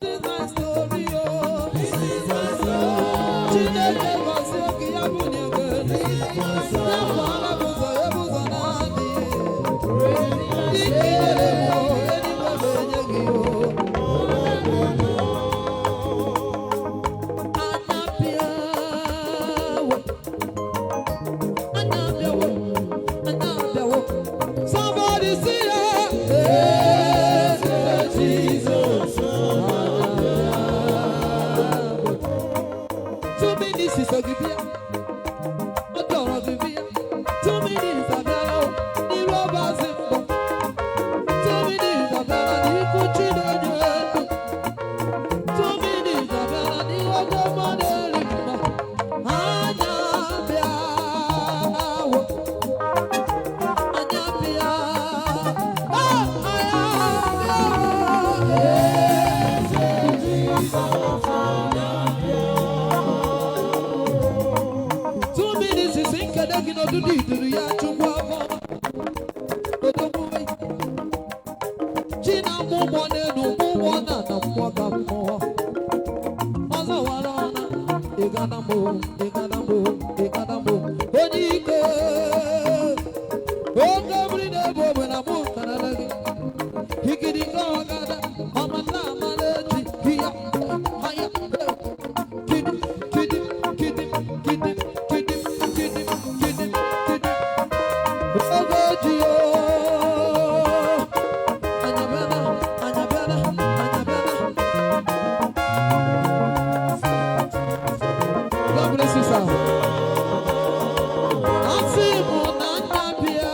This is my story, oh. This is my story. Chineke gọzie gị, ya bunye gị elu. Na-akwala gị ụzọ, ebe ụzọ na-adịghị. Ike nyere m, o, eluigwe ga-enye gị, o. Anya bịawo, anya bịawo, anya bịawo. Somebody see ya. Eze Jizọs. 2 minutes is a give ya. Ọ chọrọ gị bịa. 2 minutes abịala o, n'iru ọbazi mbọ. 2 minutes abịala n'iku Chinenye elu. 2 minutes abịala n'ihu ọgọ mmadụ eri mma. Anya bịawo. Anya bịa. Ah, anya bịawo. Eze Jizọs. 2 minutes is nkele gị n'odudu iduru ya, Chukwu afọ odogwu chi na-amụ ụgbọ n'elu, mụ ụgbọ na na mmụọ ka mmụọ ọzọ wara ọna ịganamo, ịganamo, ịganamo, onye ike oge mmiri na-ebu ogbe na mụ karara gị ikirika ọgada ọmata amara echi hiya haya kidi kidi kidi kidi kidi kidi kidi kidi oge ji o anya bịara, anya bịara, anya bịara. God bless you, sir. Asị m na anya bịa,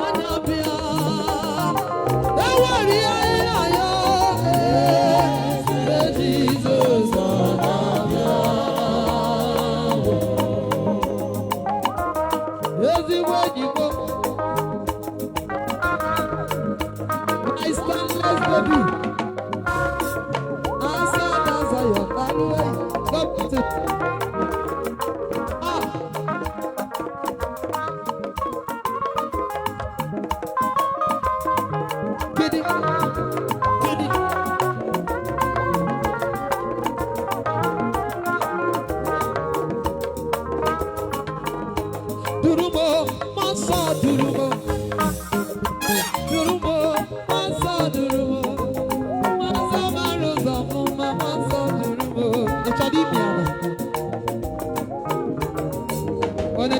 anya bịa, ewere ihe na ya, eze Jizọs na-abịa. Ezigbo enyi m, my stainless baby. Asa na Zion, hallelujah. God bless you. Ah. Kidi, kidi. Durumo, masa durumo. Durumo, masa durumo. Masa maroza muma, masa durumo. Ị chọrọ imi ala? Onye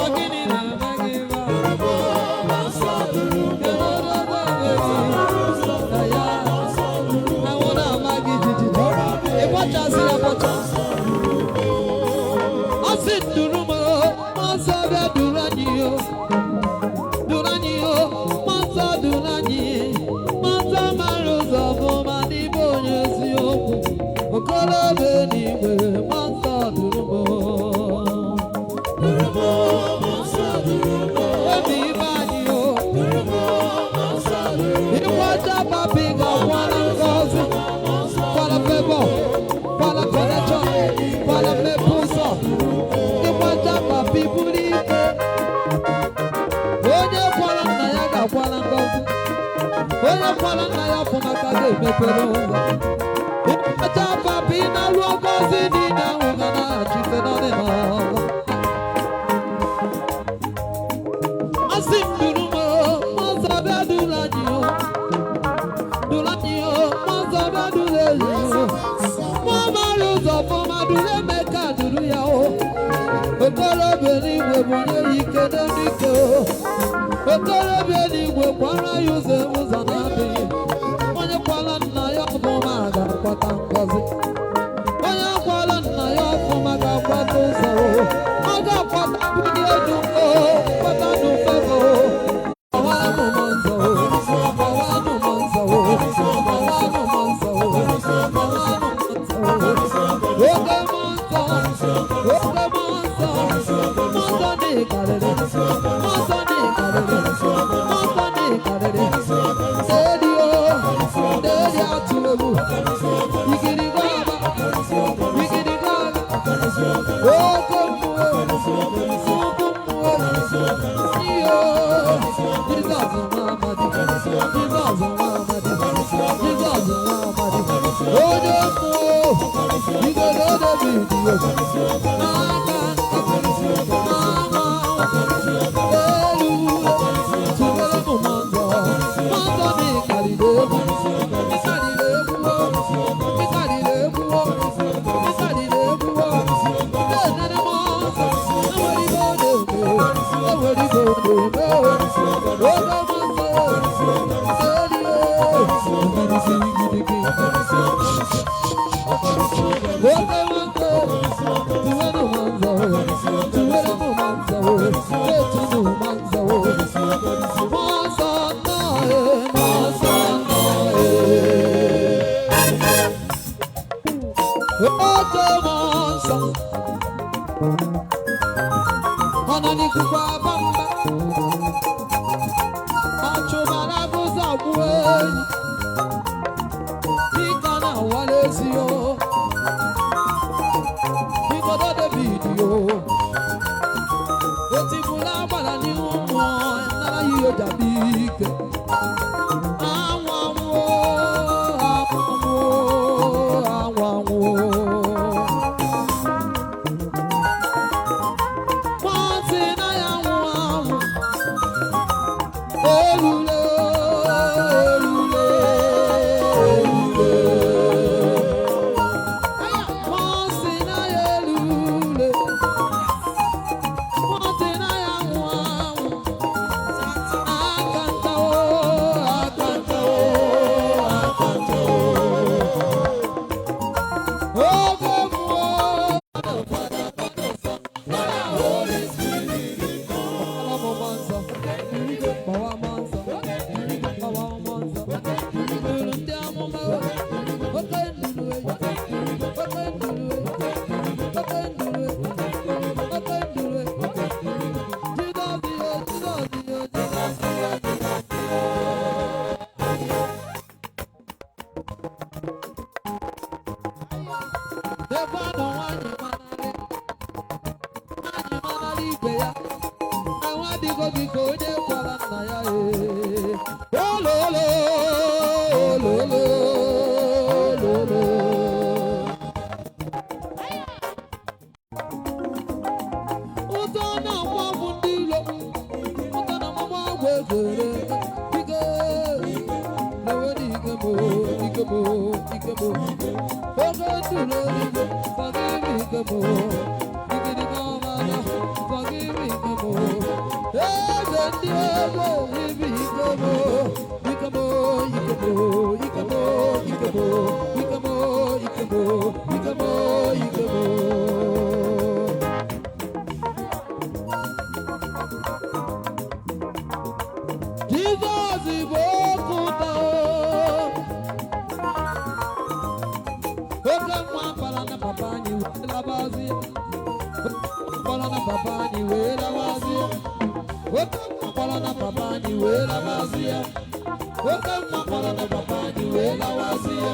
Ọ gịnị na-eme gị ebe a? Kedu ọdọdọ ebe na ya? Anwụ na-ama gị jijiji. Ị gbachasị ya gbọcha. Ọ sị duru m, masa bịa duru anyị o. Duru anyị o, masa duru anyị. Masa mara ụzọ ọfụma n'ime onye eziokwu. Okorobịa n'igwe, masa duru m. Ebe ibe anyị o. Ịkwacha papi ga-akwara ngọzi. Kwara favour, kwara connection, kwara mmepe ụzọ. Ịkwacha papi buru ike. Onye kwara nna ya ga-akwara ngọzi. Onye kwara nna ya bụ maka ga-emepere ụzọ. Ịkwacha papi na-alụ ngọzi niile ahụ ga na-achịte n'ọdị n'ọzọ. Asị m duru m o, mmụọ bịa duru anyị o. Duru anyị o, mmụọ bịa duru ezi o. Mmụọ mara ụzọ ọfụma duru Emeka duru ya o. Okorobịa n'igwe bụ onye ike n'elu ike o. Okorobịa n'igwe kwara ya ụzọ ụzọ na-adịghị. Onye kwara nna ya ọfụma ga-akwata ngọzi. Onye kwara nna ya ọfụma ga-akwata ụzọ o. Ọ ga-akwata mbuli elu o, kwata n'ufefe o. Ọwanụ m nzọ o, ọwanụ m nzọ o, ọwanụ m nzọ o, ọwanụ m nzọ o. Oge m nsọ, oge m nsọ, mmụọ nsọ dị karịrị, mmụọ nsọ dị karịrị, mmụọ nsọ dị karịrị. Dedi o, dedi atụ egwu, ikiri. Jizọs nwa amadi, Jizọs nwa amadi, Jizọs nwa amadi, onye mmụọ, igodo David o, n'aka nka, n'ama elu, tụwere m mmụọ nsọ, mmụọ nsọ dị karịrị egwu, ịkarịrị egwu o, ịkarịrị egwu o, ịkarịrị egwu o, na-enere mmụọ nsọ, enwere ibe ọ na-eme, enwere ibe ọ na-eme o, oge mmụọ nsọ, elie, ọgarịsị gidigidi. Oge mmụọ nsọ, tụwere mmụọ nsọ, tụwere mmụọ nsọ, na-etunu mmụọ nsọ. Mmụọ nsọ nọ e, mmụọ nsọ nọ e. Oke mmụọ nsọ, ọ nọ n'ikuku aba mba, ọ chụbara agụzọ gbuo enyi, dịka ọ na-awala ezi o, igodo David o, etigbula agbara n'ihu mmụọ, nara ya ihe jabi ike. Anwụ anwụ, anwụ anwụ, anwụ. Nwantị na ya anwụ anwụ, erule, erule, erule. Nwantị na ya erule, nwantị na ya anwụ anwụ. Aka ntawo, aka ntawo, aka ntawo. Oge mmụọ. Ebe ọ nọ nwanyị manarị, nwanyị manarị ibe ya, ahụ adịgo gị ka onye kwara nna ya ee. Ololo, ololo, ololo. Ụtọ na-amụ amụ ndị ilo, ụtọ na-amụ agwọ egwere, ike, lewe n'ike mo, ike mo, ike mo. Oge nduru eluigwe, forgive me, ike mo. Igirigi ọma na, forgive me, ike mo. Eze ndị eze, ibi ike mo, ike mo, ike mo, ike mo, ike mo, ike mo, ike mo, ike mo, ike mo. Jizọs bụ okwuta o. Oke nwa kpara na papa anyị wee labazie. Kpara na papa anyị wee labazie. Oke nwa kpara na papa anyị wee labazie. Oke nwa kpara na papa anyị wee labazie.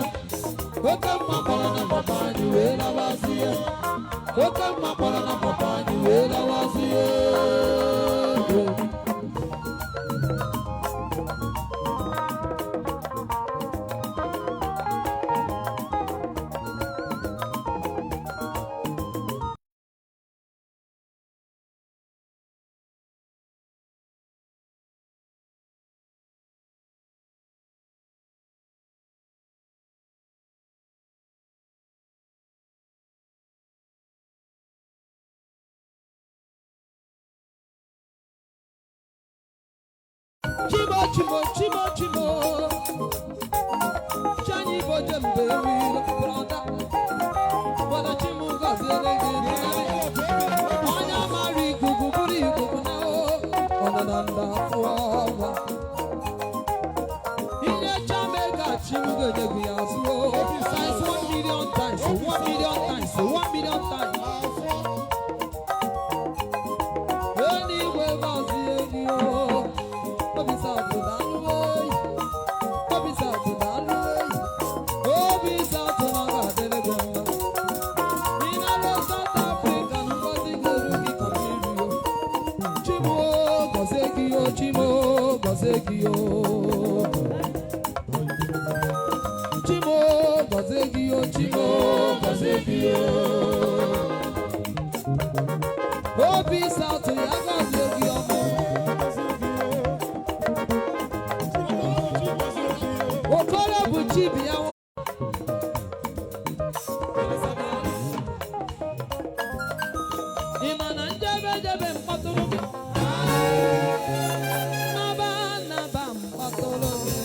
Oke nwa kpara na papa anyị wee labazie. Oke nwa kpara na papa anyị wee labazie. Chimo, chimo, chimo, chimo. Chanyi boje mbe wilo brother. Bwana chimu gọziele gị nne. Onye mara ikuku bụrụ ikuku na o. Ọ nọ na nda fụọ ọnwa. Ihe chamega chimu ga-enye gị ya zụọ. Times 1 million times, 1 million times, 1 million times. Eluigwe gọzie gị o. Obi satụ na anụ eyi. Obi satụ na anụ eyi. Obi satụ na ọ ga-adịrị gị mma. Ị na-alụ South Africa na ngọzi ga-eru gị ka mmiri o. Chimo gọzie gị o Chimo. gọzie gị o. Chimo gọzie gị o, Chimo gọzie gị o. Obi South ya gọzie gị ọmụ. Okoro bụ chi bi ya. Ị ma na njebe jebe mkpọtụrụ gị? Naba naba mkpọtụrụ gị.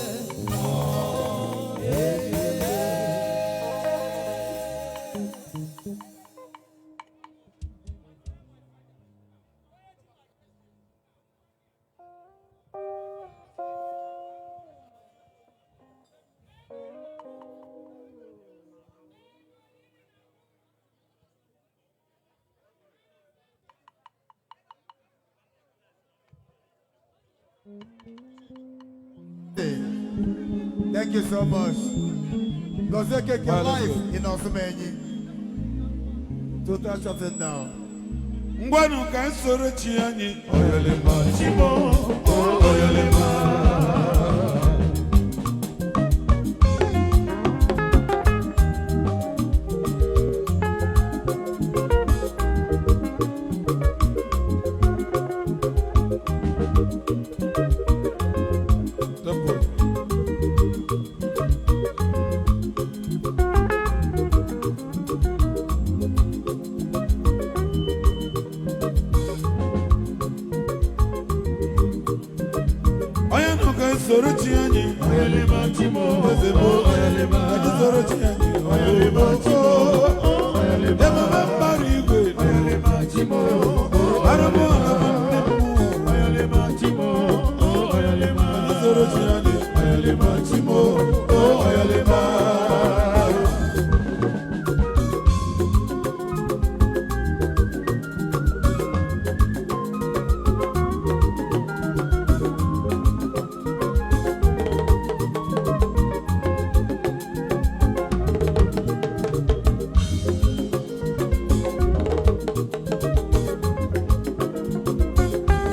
Thank you so much. Gozie Keke Well, let's live in Osumenyi. Total shutting down. Ngwanụ ka m soro chi anyị. Oyolima Chimo, oh Oyolima. Tempo. Onye nụ ka m soro chi anyị. Oyolima Chimo, Eze m, oh Oyolima. ka anyị soro chi anyị. Oyolima Chimo, oh Oyolima. Ebube mbara igwe. Oyolima Chimo, oh Arụmụ ọla m nne m. Oyolima Chimo, oh Oyolima. Anyị soro chi anyị. Oyolima Chimo, oh Oyolima.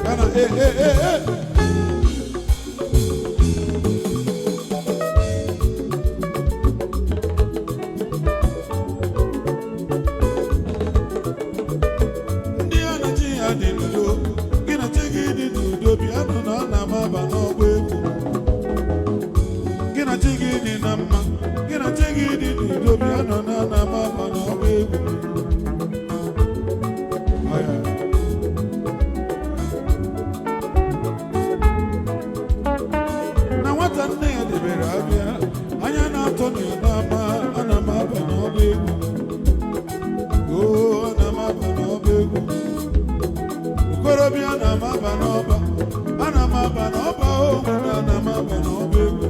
Kana, eh, eh, eh, eh. Ndị a na chi ha dị n'udo, gị na chi gị dị n'udo, bịanụ na ọ na-ama aba n'ọgba egwu. Gị na chi gị dị na mma, gị na chi gị dị n'udo, bịanụ na ọ na-ama aba n'ọgba egwu. Aya. Na nwata nne ya debere abịa anya na-atọ na ya n'ama, ana m aba n'ọba egwu. Oo, ana m aba n'ọba egwu. Okorobịa, ana m aba n'ọba, ana m aba n'ọba. O nwere, ana m aba n'ọba egwu.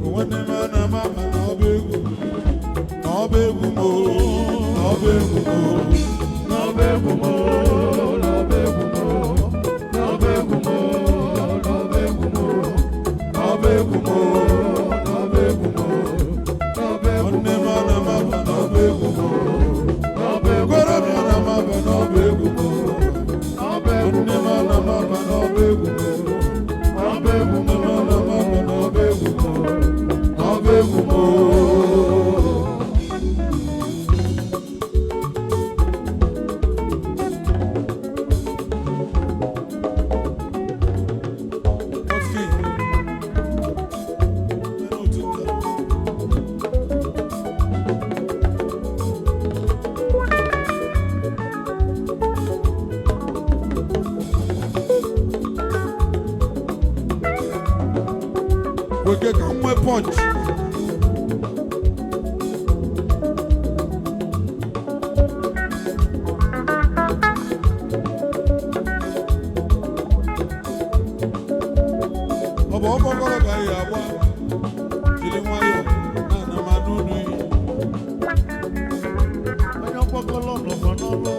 Nwanne m, ana m aba n'ọba egwu, n'ọba egwu m o, n'ọba egwu m o. N'ọba egwu m, n'ọba egwu m, n'ọba egwu m, n'ọba egwu m, n'ọba egwu m, n'ọba egwu m, n'ọba egwu m. Nwanne m, ana m aba n'ọba egwu m. N'ọba egwu m, Okorobịa, ana m aba n'ọba egwu m. n'ọba egwu m, Nne m, ana m aba n'ọba egwu m. N'ọba egwu m, Nne m, ana m aba n'ọba egwu m. N'ọba egwu m. Ofi. Nne otu nta. Weke ka m nwee punch. Ọ bụ ọkpọkọrọ ka anyị agba jiri nwayọọ na anamadu unu iyi. Onye ọkpọkọlọ nọkwa n'ọlụ.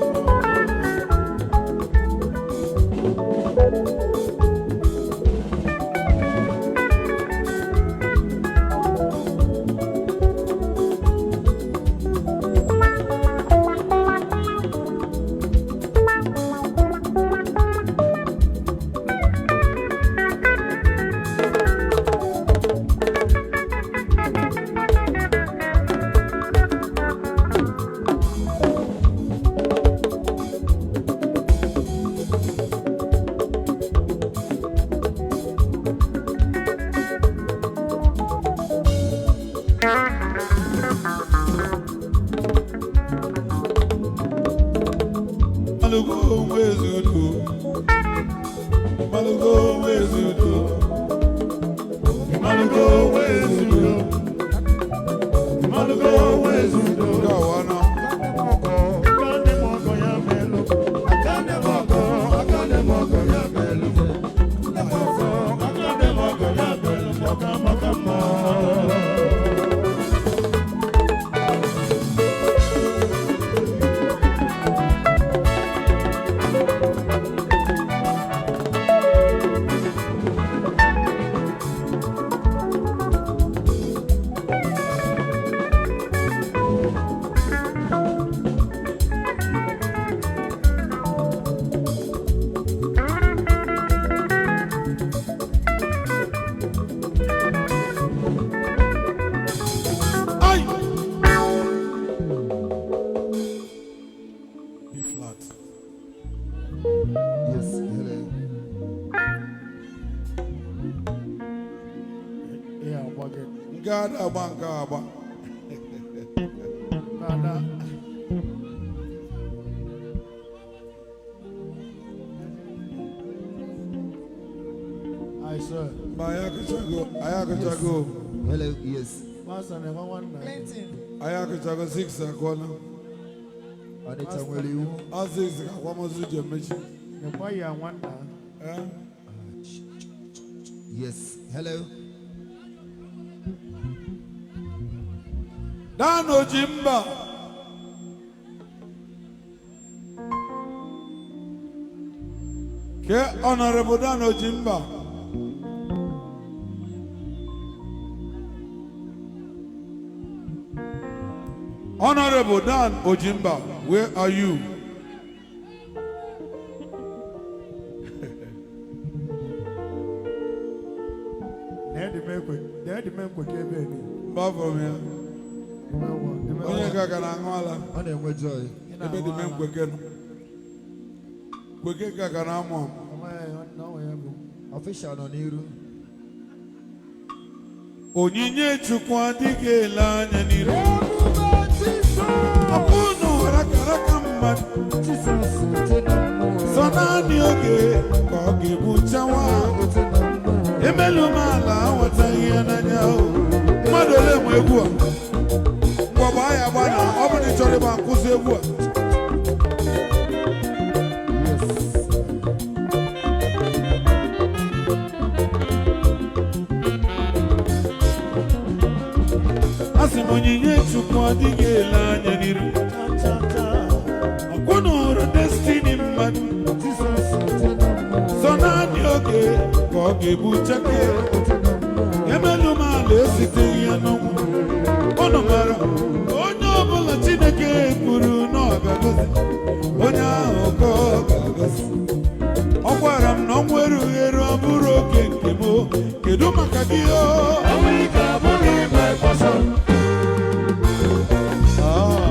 ezi udo. Ịmalụgo nwa ezi udo. Ịmalụgo nwa ezi udo. Nke a wa na Aka nne m ọgọ ya melụ. Aka nne m ọgọ, aka nne m ọgọ ya melụ. Nne m ọgọ, aka nne m ọgọ ya melụ. Ọka maka mma. Ai! B flat. Yes, hello. Ihe agba gị. Nke a da agba nke a agba. Nana. I sir. Mba anyị akụchago, anyị akụchago, Hello, yes. Master na-enwe nwanna. anyị akụchago 6 akụọla. Ọnịcha nwere iwu. Ọ 6 ka akwamozu ji emechi. Nyekwa ya nwanna. Eh? Yes, hello. Dan Ojimba. Ke Honorable Dan Ojimba. Honorable Dan Ojimba, where are you? Na-edi m ekwe ka ebe ni. Mba from here. Onye nke a ka na-aṅụ ala. Ọ na-enwe joy. Ebe dị m nkweke nọ. Kweke nke a ka na-amụ amụ. Ọfịsha nọ n'iru. Onyinye Chukwu adịghị ele anya n'iru. Ọ bụ na ụghara kara aka mmadụ. Jizọs ote na mmụọ. Sọ naanị oge ka ọ ga-egbuchawa. Ote na mmụọ. Emelu m ala aghọtaghị ya n'anya o. Mmadụ ole nwe egwu a? Ngwa gbaa ya agba na ọ bụrụ na ị chọrọ ịgba nkwụsị egwu a. Yes. Asị m onyinye Chukwu adịghị ele anya n'iru. Ọkwụna hụrụ destini mmadụ. Jizọs ote na mmụọ. Sọ naanị oge ka ọ ga-egbuchake. Ote na mmụọ. Emelu m ala esiteghị ya n'ọnwụ. Unu mara onye ọbụla Chineke kwuru na ọ ga-agọzi, onye ahụ ka ọ ga-agọzi. Ọ gwara m na ọnwụ erughị eru ọ bụrụ oke nke m o. Kedu maka gị o? Ọnwụ ike abụghị my portion. Ah.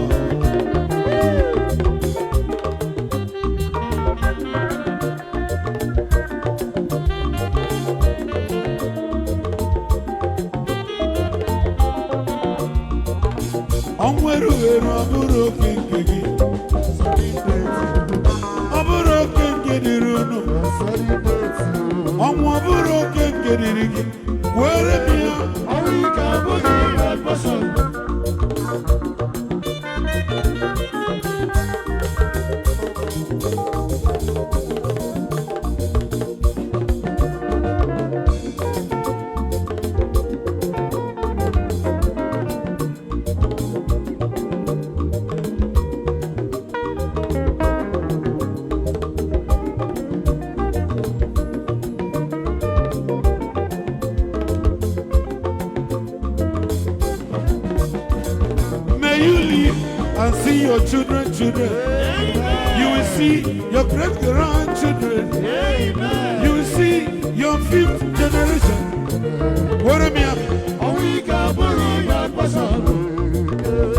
Ọnwụ erughị eru ọ bụrụ oke nke gị, ọ bụrụ oke nke dịrị unu. Celebrate you. Ọnwụ ọ bụrụ oke nke dịrị gị, were m ya. Ọnwụ ike abụghị my portion. May you live and see your children, children. You will see your great grandchildren. Amen. You will see your fifth generation. Were m ya. Ọnwụ ike abụghị my portion.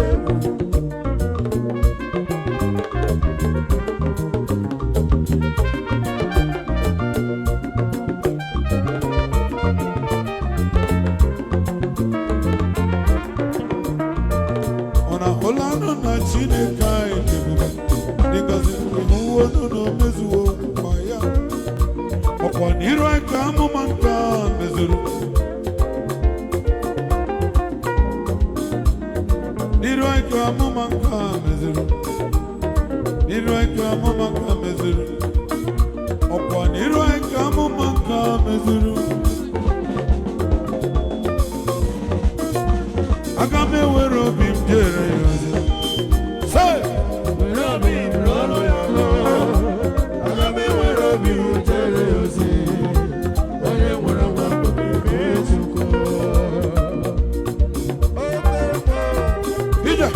Ọ na ụlọ na Chineke anyị dị ebube. Dị ngọzi ịhụwo unu na o mezuwo nkwa ya. Ọkwa n'iru anyị. ka amụma nke a mezuru. N'iru anyị ka amụma nke a mezuru. N'iru anyị ka amụma nke a mezuru. Ọkwa n'iru anyị ka amụma nke a mezuru. Aga m ewere obi m jere ya ozi. Say! Were obi m rụọrọ ya ọrụ. Aga m ewere obi m jere ya ozi. Onye nwere nwa obi mee Chukwu. Ije!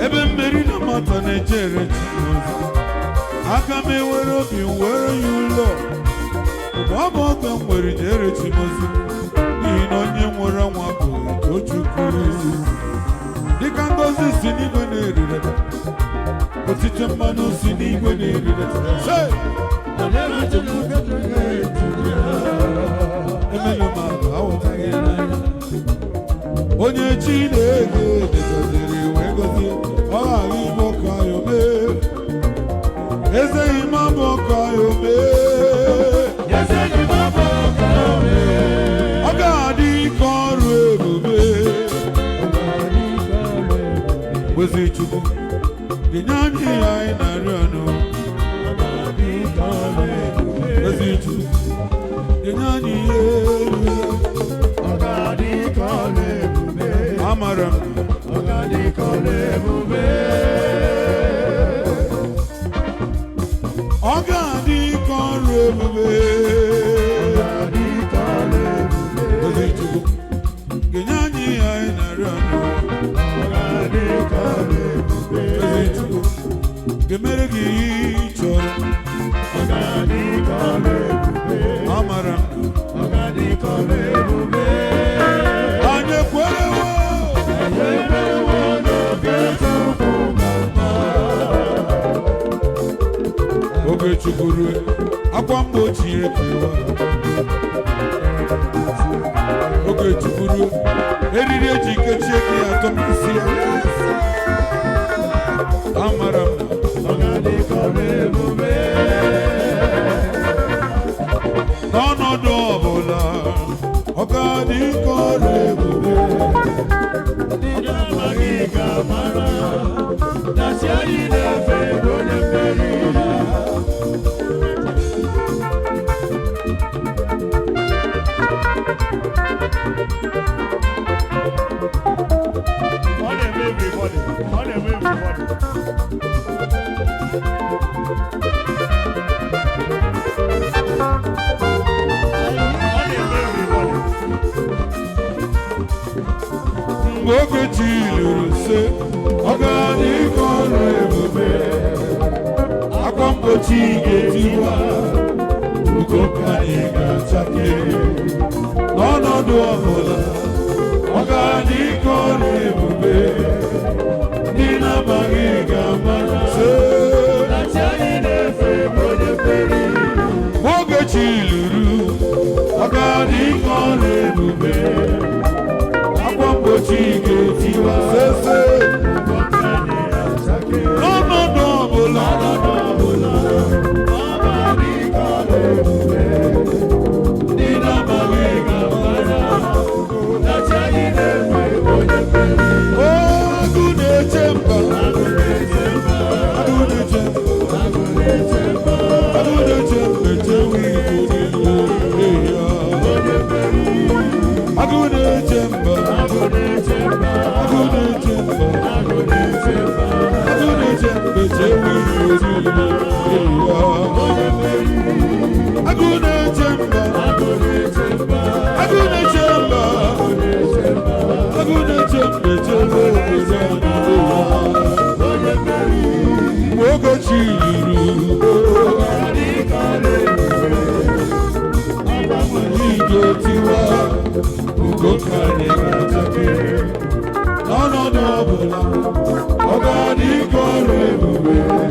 Ebe mmeri na mata na-ejere chi ozi, aga m ewere obi m were ya ụlọ. Mgbe ọ bụ ọka m nwere jere chi m ozi, n'ihi na onye nwere nwa bụ Tochukwu. Dịka ngọzi si n'igwe na-erire, otite mmanụ si n'igwe na-erire. Say! Emenụ m ahụ ahụtaghị ya n'anya. Onye Chineke degoziri wee gozie, ọ ghaghị ịbụ ọka ya omee. Ezeghị m abụ ọka ya omee. Ọ ga-adị ka ọrụ ebube. Kwezi Chukwu, dinye anyị ya anyị na-arịọ nụ. Kwezi Chukwu, dinye anyị ihe elu. Amara m ọ ga-adị ka ọrụ ebube. Kwezi Chukwu, dinye anyị ya anyị na-arịọ nụ. Kwezi Chukwu, ga-emere gị ihe ị chọrọ. Amara m anyị ekwerewo. Oge Chukwu rue, akwa mgbochi ekewa. Oge Chukwu rue, eriri eji kechie gị atọpụsị ya. Amara m n'ọnọdụ ọbụla, ọ ga-adị ka ọrụ ebube. Ọ na-eme everybody. Ọ na-eme everybody. Ọ na-eme everybody. Mgbe oge chi lụrụ se, ọ ga-adị ka ọrụ ebube. Akwa mgbochi ga-etiwa, ugo ka anyị ga-achake. N'ọnọdụ ọbụla, ọ ga-adị ka ọrụ ebube. Ndị na-amaghị ga-ama se. Mgbe oge chi lụrụ, ọ ga-adị ka ọrụ ebube. Akwa mgbochi ga-etiwa sese. N'ọnọdụ ọbụla, agụ na-eche mba, agụ na-eche mba, agụ na-eche mba, echewe igbo niile, ya. Agụ na-eche mba, agụ na-eche mba, agụ na-eche mba, echewe igbo niile, ya. Agụ na-eche mba, agụ na-eche mba, agụ na-eche mba, echewe igbo niile, ya. Mgbe oge chi ruru, igwe tiwa, ugo ka anyị ga-achake. N'ọnọdụ ọbụla, ọ Ọgadike ọrụ ebube.